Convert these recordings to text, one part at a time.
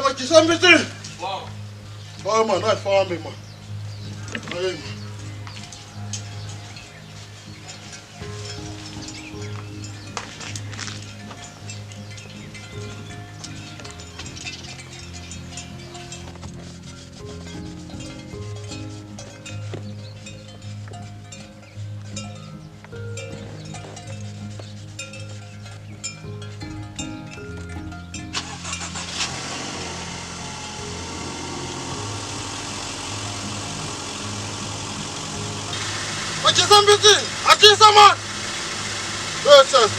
Majisambiti. Hayi mani, a hi fambi mani. Hayi mani. Hatlisa mbitsi! Hatlisa man! Eh, man.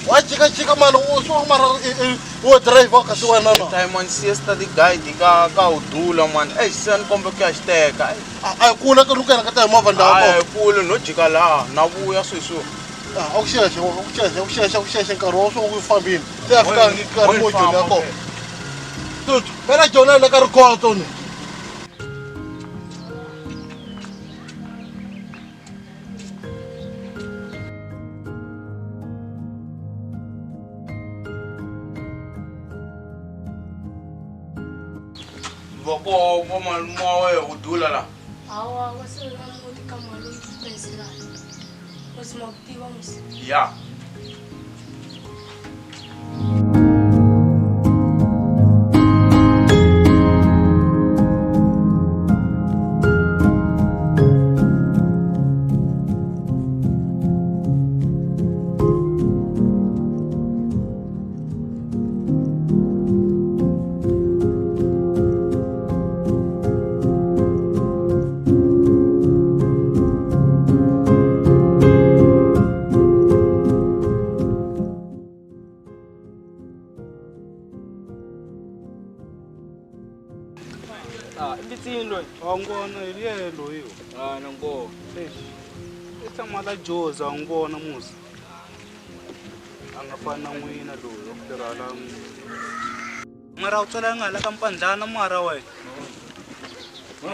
Wa jikajika mani u swi mara wo driver kasi wena na Diamond siesta ti guide ka ka u dula mani ey se ni kombe ku ya xi teka a hi kule ka lukela ka ta hi movha ndhawu a hi kule no jika laha na vuya sweswi a ku xexe ku xexe ku xexe ku xexe nkarhi wa swo wu fambile se ya fika nkarhi mo joni ya kona tutu phela jona le ka rikhotso ni Voko vo malume wa wehe u dula la. Hawa wa se na muti ka malume pensela. Musi ma ku tiva musi. Ya. Ah, mbitsini loyi. Wa n'wi vona hi yena loyi. Ah, na ngona. Eish. I tshama la Jozi wa n'wi vona musi. A nga fani na n'wina loyi wa ku tirha la mara u tswela nga la ka mpandlana mara wena.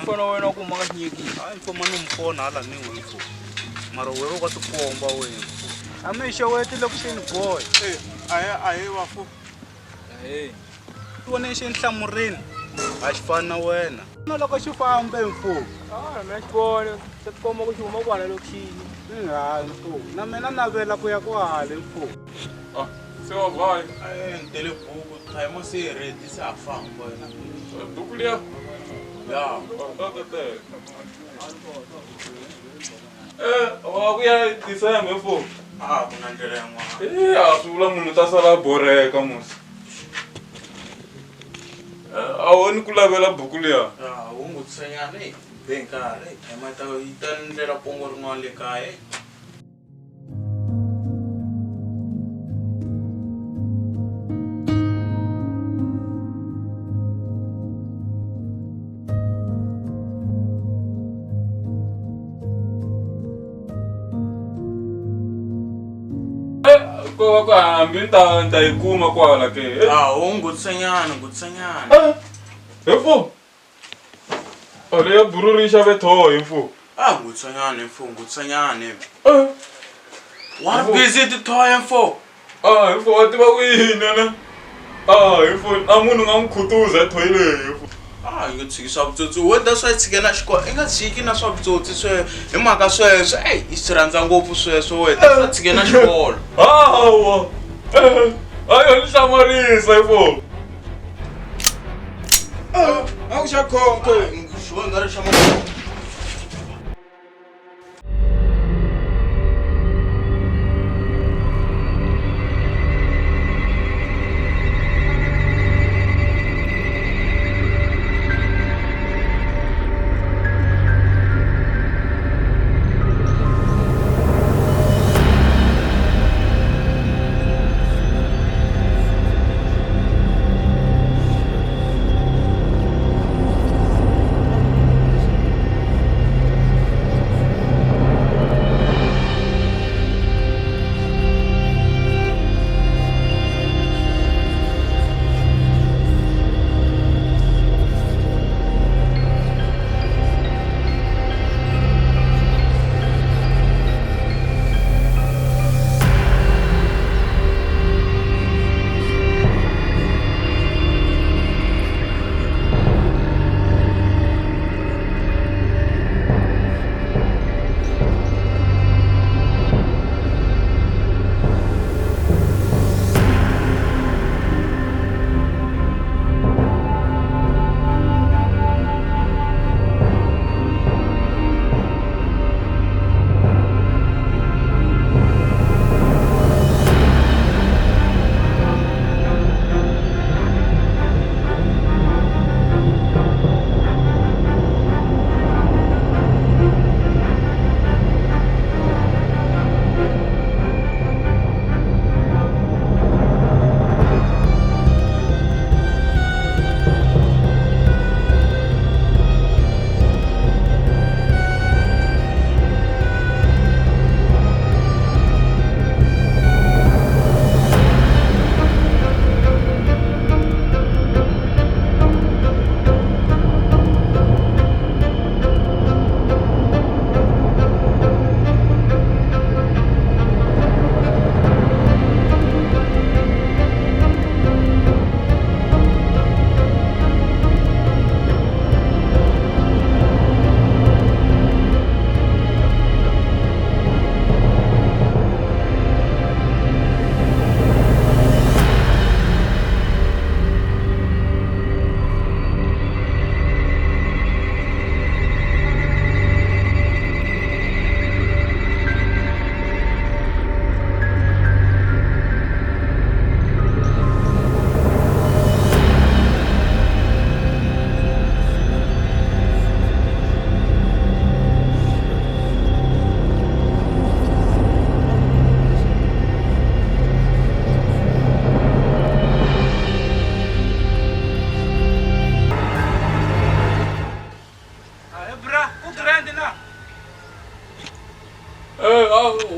Mfana wena ku huma ka xinyekile. Hayi mfo mani u mfona hala ni we mfo. Mara wewe wa tikomba wena mfo. A mi xeweti lokixini boy. Eh, ahe ahe vafu. Hey. Vone xi nhlamurini. A xi fani na wena. Na loko xi fambe mfo. Ah, na xi vona. Se tikomba ku xi huma kwala lokixini. Hayi mfo. Na mina navela ku ya kwale mfo. Ah, se wa vaya. Eh, ni tele buku time se yi ready se a famba yena. Buku liya. Ya. Ta teka. Eh, wa ku ya December mfo. Ah, ku na ndlela yin'wana. Eh, a swi vula munhu ta sala a borheka musi. Eh, a wo ni ku lavela buku liya. Ya, hungutisanyana eh, be nkarhi. Eh, time ta yi ta ni ndlela pongo rin'wana le kaya. Eh. Ko va ku hambi ni ta ni ta yi kuma kwala ke. Eh, Ah, hungutisanyana, hungutisanyana. eh, he mfo. Oh, leya bururu yi xave thoho hi mfo. Ah, hungutisanyana mfo, hungutisanyana. Eh, Wa busy tithoya mfo. ah, hi mfo wa tiva ku yini na? Ah, hi mfo a munhu nga n'wi khutuza thoyi leyi hi mfo. Ah, yi nga tshiki swa vutsotsi. Wo that's why tshike na xikolo. I nga tshiki na swa vutsotsi swe hi mhaka sweswo. Ey, i swi rhandza ngopfu sweswo wena. That's why tshike na xikolo. Hawa. Eh, ayo ni hlamarisa hi mfo. A ku xa khonko. Xo nga ri xa ma.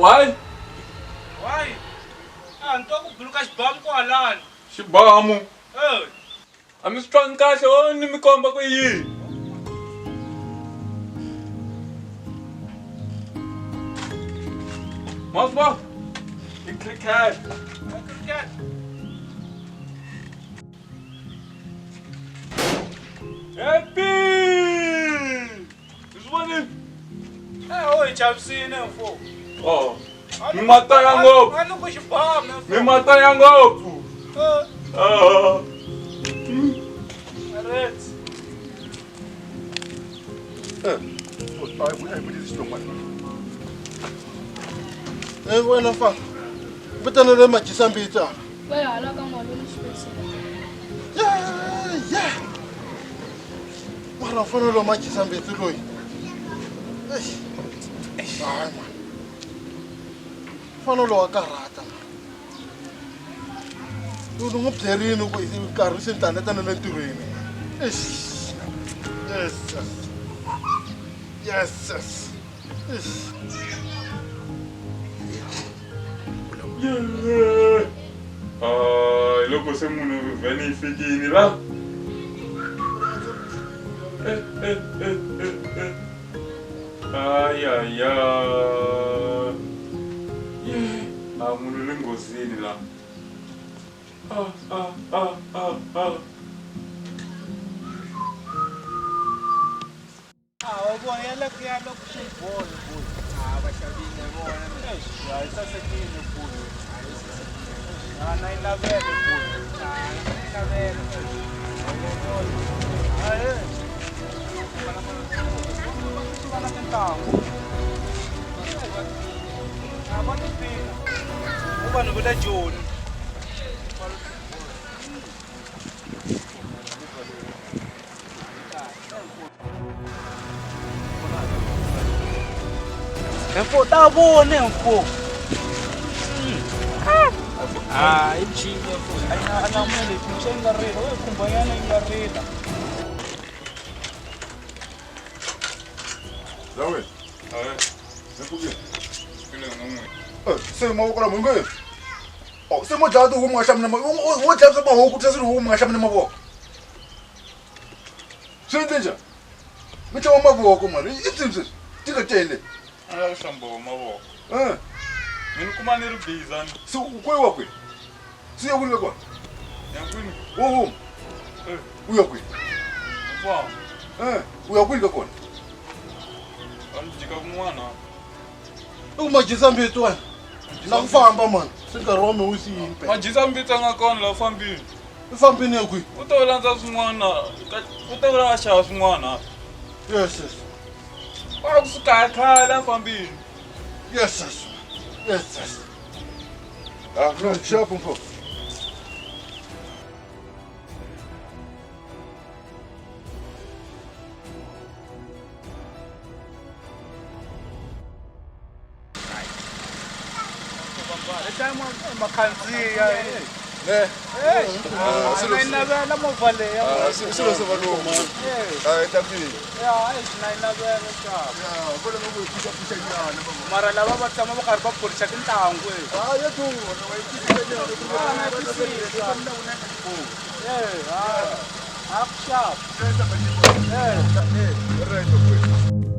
Why? Why? A ni twa ku buluka xibamu kwalani. Xibamu. Eh. A mi swi twangi kahle o ni mi komba ku yini. Ma swi vona? I cricket. Cricket. Happy! Mi swi vonile? Eh, o hi chavisile mfo. Oh. Mi mataya ngopfu. A ni ku xibamu. Mi mataya ngopfu. Eh. Ah. Reds. Eh, wena mfana vitanele majisa mbitsi ala Va ya hala ka malume xipesela. ya mara mfana lowu majisa mbitsi loyi Eish. Hayi man mfana lowu wa karhata man ni n'wi byerini ku nkarhi se ni ta leta na le ntirhweni. Eish. Yes, yes. Yes, yes. Eish. Ah, loko se munhu vhene yi fikile la. Eh, eh, eh, eh, eh. Ay, ay, ay. Ah, munhu le nghozini la. Ah, ah, ah, ah, ah. Ah, wa vona ya le ya le ku xi bolo bolo. Ah, va xavile vona. Eish, a yi sasekile bolo. Ah, na yi navela bolo. Ah, na yi navela. Ah, eh. Va na tintangu. Ah, va tiphina. U vanhu va le Joni. Mfo ta vona mfo. Ah, i chini mfo. A na mele ku xi nga rila, we khumba yana yi nga rila. Zawe, Eh, mi pfukile. kile n'we. Eh, se mavoko lama nge. Oh, se mo dlaya tihuku mi nga hlamuli wo dlaya swa mahuku swa huku mi nga hlamuli mavoko. Swi endle njhani? Mi hlamba mavoko mani. I swini sweswi? Ti nga tele. A la ku hlamba mavoko. Eh, Mi ni kuma ni ri busy ani. se u kwihi wa kwihi? Se ya kwini ka kona? Ya kwini? Wo huma. Eh, U ya kwihi? mfana. Eh, u ya kwini ka kona? A ni jika kun'wana. I ku majisa mbitsi wena na ku famba mani se nkarhi wa mina wu siyini pe Majisa mbitsi a nga kona la u fambile. i fambini ya kwihi? U to landza swin'wana, u to la xava swin'wana. Yes, yes. Wa kusuka khale a fambile. Yes, yes. Yes, yes. Ah, no, sharp mfo. Makhandziya. Ne. Na yi navela movha leyi. Ah, swilo swa valungu. Ah, ta kwihi? Ya, eish, na yi navela xava. Ya, vona nga ku hi pfuxa pfuxa nyana baba. Mara lava va tshama va karhi va phorisa tintangu eh. Ah, ya dona, wa yi twisisa nyana ku Ah, na yi twisisa. Eh, ah. A ku xava. Right, okay.